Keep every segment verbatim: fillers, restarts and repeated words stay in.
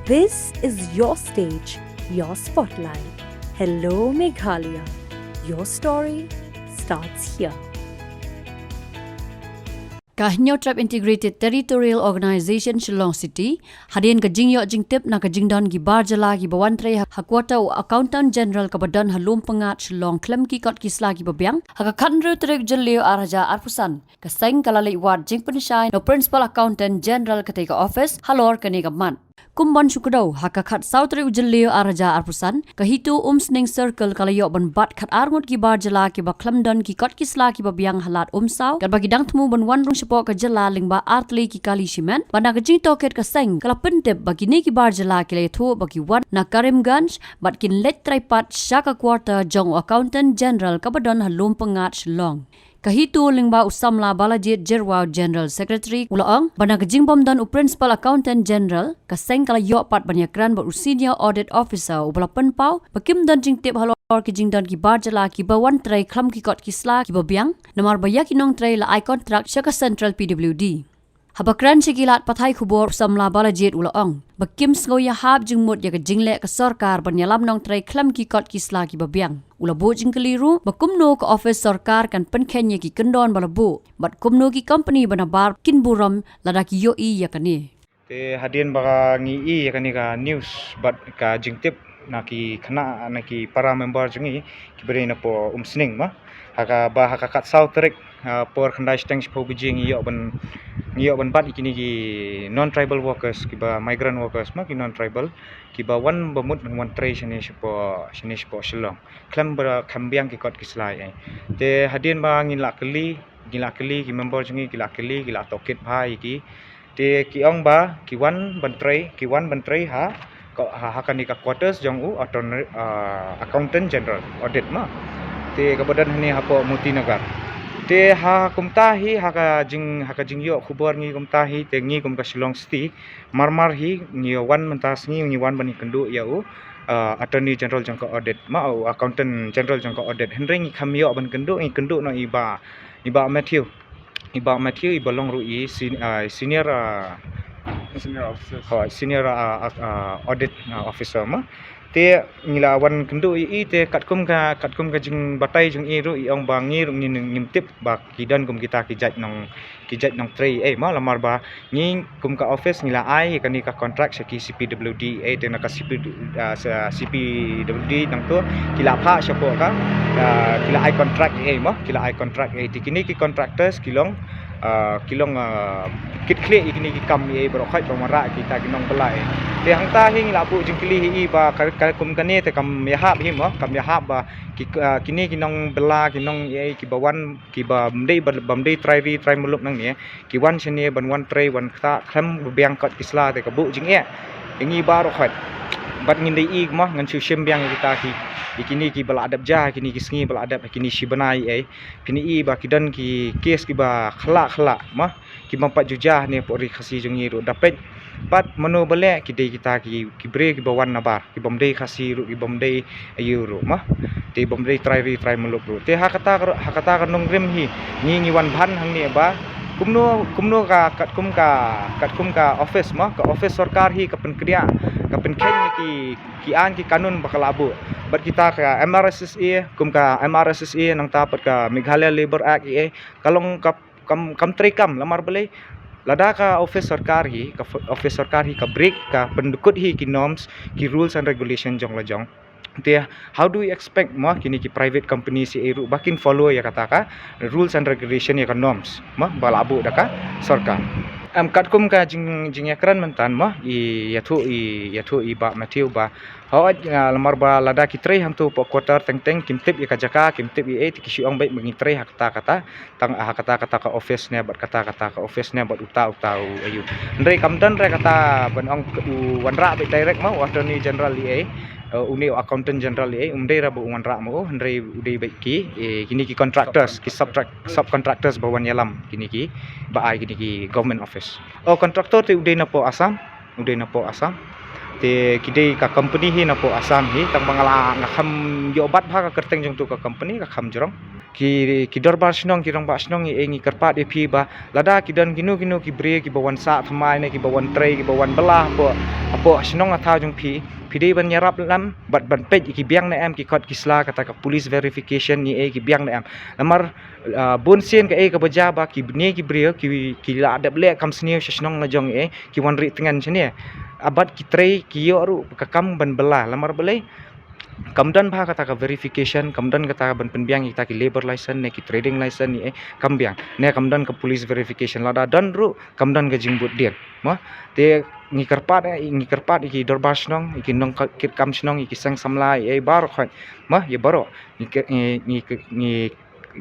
This is your stage, your spotlight. Hello, Meghalaya. Your story starts here. Ka Hynñiewtrep Integrated Territorial Organization Shillong City, hadien ka jingïoh jingtip na ka jingdon ki bar jylla kiba wan trei ha quarter u Accountant General kaba don ha Lumpyngngad Shillong khlem ki kot ki sla kiba biang, ha ka khathynriew tarik Jylliew ar hajar arphew san, ka seng ka la leit wad jingpynshai na u Principal Accountant General katei ka office halor kane ka mat. Kum ban shu kdew, ha ka khatsaw tarik u Jylliew ar hajar arphew san, ka HITO Umsning Circle ka la ïoh ban bat khatar ngut ki bar jylla kiba khlem don ki kot ki sla kiba biang ha Lad Umsaw, katba ki dang thmu ban wan rung shapoh ka jylla lyngba ar tylli ki kali shimet. Bad na ka jingtohkit, ka seng ka la pyntip ba kine ki bar jylla ki la ïathuh ba ki wan na Karimganj bad kin leit trei pat sha ka quarter jong u Accountant General kaba don ha Lumpyngngad Shillong. Ka HITO lyngba u samla Balajied Jyrwa, General Secretary, u la ong ba na ka jingbym don u Principal Accountant General, ka seng ka la ïoh pat ban ïakren bad u Senior Audit Officer, uba la pynpaw ba kim don jingtip halor ki jingdon ki bar jylla kiba wan trei khlem ki kot ki sla kiba biang, namar ba ïa ki nongtrei la ai kontrak sha ka Central P W D. Haba kren sha ki lad pathai khubor, u samla Balajied u la ong ba kim sngew ïahap jingmut ïa ka jingleh ka sorkar ban ïalam nongtrei khlem ki kot ki sla kiba biang. U la buh jingkylli ruh ba kumno ka office sorkar kan pynkheiñ ïa ki kyndon ba la buh, bad kumno ki company ba nabar kin burom lada ki ïohi ïa kane. Te hadien ba ngi ïohi ïa kane ka news bad ka jingtip na ki khynnah, na ki para member jong ngi kiba dei napoh Umsning, ma, ha kaba ha ka khatsaw tarik, ha por khyndai shiteng shiphew baje, ngi ïoh ban, ngi ïoh ban bat ïa kine ki non tribal workers, kiba migrant workers, ma, ki non tribal, kiba wan ba mut ban wan trei shane shapoh, shane shapoh Shillong, khlem ba, khlem biang ki kot ki sla ei. Te hadien ba ngi la kylli, ngi la kylli, ki member jong ngi ki la kylli, ki la tohkit bha ïa ki. Te ki ong ba ki wan ban trei, ki wan ban trei ha, ko-, ha, ha kane ka quarters jong u attorney, ah, Accountant General Audit, ma. Te kaba don hangne hapoh Motinagar. Te ha kumta hi, ha ka jing, ha ka jingïoh khubor ngi kumta hi, te ngi kum ka Shillong City, mar mar hi ngi wan mynta sngi, ngi wan ban ïakynduh ïa u, ah, Attorney General jong ka Audit, ma, u Accountant General jong ka Audit. Hynrei ngi khlem ïoh ban kynduh, ngi kynduh noh i Bah, i Bah Matthew. I Bah Matthew iba long ruh i sen-, ah, senior, ah, senior officer. Oh, senior, ah, ah, ah, audit, ah, officer, ma. Te ngi la wan kynduh ïa i, te katkum ka, katkum ka jingbatai jong i ruh, i ong ba ngi ruh ngi, ngim tip ba ki don kum kita ki jait nong, ki jait nongtrei ei, ma, lamar ba ngi kum ka office ngi la ai ïa kane ka contract sha ki C P W D ei. Te na ka C P, ah, sa, C P W D nangto ki la phah shapoh ka, ah, ki la ai contract ei, ma, ki la ai contract ei. Te kine ki contractors ki long, ah, ki long, ah, kit khlieh ïa kine ki kam ei baroh khoit ba wanrah kita ki nongbylla ei. Te hangta hi ngi la buh jingkylli hi i ba ka, ka kum kane te kam ïahap hi, ma, kam ïahap ba ki, ah, kine ki nongbylla, ki nong ei kiba wan, kiba ym dei, ba, bym dei trai ri trai muluk nangne, ki wan shane ban wan trei, wan ktah khlem ba biang kot ki sla, te ka buh jingeh ïa ngi baroh khoit. Bad ngin da ïohi, ma, ngan shu shim biang ïa kita ki, ïa kine kiba la dep jia, kine ki sngi ba la dep, kine shi bnai ei. Phin ïohi ba ki don ki case kiba khlak khlak, ma, ki bym pat ju jia hangne hapoh ri Khasi jong ngi ruh. Da peit pat mano ba leh, ki dei kita ki, ki briew kiba wan nabar, ki bym dei Khasi ruh, ki bym dei aïu ruh, ma. Te bym dei trai ri trai muluk ruh. Te ha kata ka, ha kata ka nongrim hi ngi, ngi wan ban hangne ba kumno, kumno ka, katkum ka, katkum ka office, ma, ka office sorkar hi ka pynkdiah, ka pynkheiñ ïa ki, ki aiñ ki kanun ba ka la buh. Bad kita ka M R S S A, kum ka M R S S A, nangta pat ka Meghalaya Labour Act ei, ka long ka kam, kam treikam, lamar balei? Lada ka office sorkar hi, ka f-, office sorkar hi ka break, ka pyndukut hi ki norms, ki rules and regulation jong lajong. Te how do we expect, ma, kine ki private companies ei ruh ba kin follow ïa kata ka rules and regulation, ïa ka norms, ma, ba la buh da ka sorkar? Em, katkum ka jing, jingïakren mynta, ma, i ïathuh, i ïathuh i Bah Matthew ba, hooid, ah, lamar ba lada ki trei hangto hapoh quarter teng teng kim tip ïa ka jaka, kim tip ïa ei, te ki shu ong beit ba ngi trei ha kata kata, tang ha kata kata ka office ne bad kata kata ka office ne bad uta uta u aïu. Hynrei kam don re kata ban ong u wanrah beit direct, ma, u Attorney General ei, eh, une u Accountant General ei, um dei re ba u wanrah, ma, u, hynrei u dei beit ki, eh, kine ki contractors, ki subtract-, subcontractors ba wan ïalam kine kiba ai kine ki government office. Oh, contractor te u dei napoh Assam, u dei napoh Assam. Te ki dei ka company hi napoh Assam hi, tang ba nga la, nga kham ïoh bat bha ka kyrteng jong tu ka company, ka kham jrong. Ki, ki dorbar shnong, ki rangbah shnong, ïa, ngi kyrpad ïa phi ba lada ki don kino kino ki briew kiba wan sah thymmai ne kiba wan trei, kiba wan bylla hapoh, hapoh shnong ha thaw jong phi, phi dei ban ïarap lem bad ban peit ïa ki biang ne em ki kot ki sla, kata ka police verification, ïa, ki biang ne em. Namar, ah, bun sien kaei kaba jia ba kine ki briew ki, ki la dep leh kam sniew sha shnong la jong, ïa, ki wan rieh tngen shane. Ah, bad ki trei ki ïoh ruh ka kam ban bylla. Namar balei? Kam don bha kata ka verification, kam don kata ka ban pynbiang ïa kita ki labour license ne ki trading license, ïa, kam biang. Ne kam don ka police verification, lada don ruh kam don ka jingbud dien. Mo, te ngi kyrpad, eh, ngi kyrpad ïa ki dorbar shnong, ïa ki nongkit kam shnong, ïa ki seng samla, ïa, baroh khoit. Mo, ïa baroh. Ngi ky-, ngi, ngi, ngi,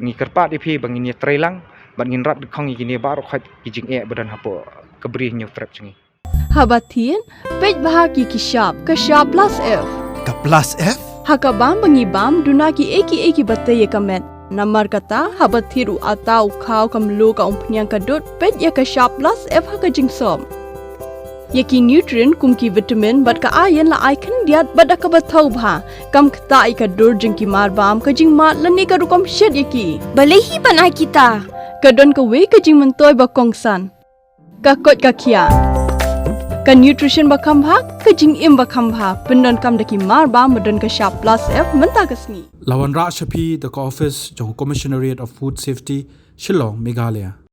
ngi kyrpad ïa phi ba ngin ïa trei lang bad ngin rat dkhong ïa kine baroh khoit ki jingeh ba don hapoh ka Bri Hynñiewtrep jong ngi. Haba thied, peit bha ki, ki shap, ka shap plus F. Ka plus F? Ha ka bam ba ngi bam, duna kiei kiei kiba tei ïa ka met. Namar kata, haba thied u atta, u khaw, ka mluh, ka umphniang, ka dud, peit ïa ka shap plus F ha ka jingsop. Ïa ki nutrient kum ki vitamin bad ka iron la ai khyndiat bad da kaba thaw bha. Kam ktah ïa ka dur jong ki marbam, ka jingmad lane ka rukom shet ïa ki. Balei hi ban ai kita? Ka don kawei ka jingmyntoi ba kongsan. Ka koit ka khiah. Ka nutrition ba kham bha, ka jingim ba kham bha. Pyndonkam da ki marbam ba don ka shap plus F mynta ka sngi. La wanrah sha phi da ka office jong Commissionerate of Food Safety, Shillong, Meghalaya.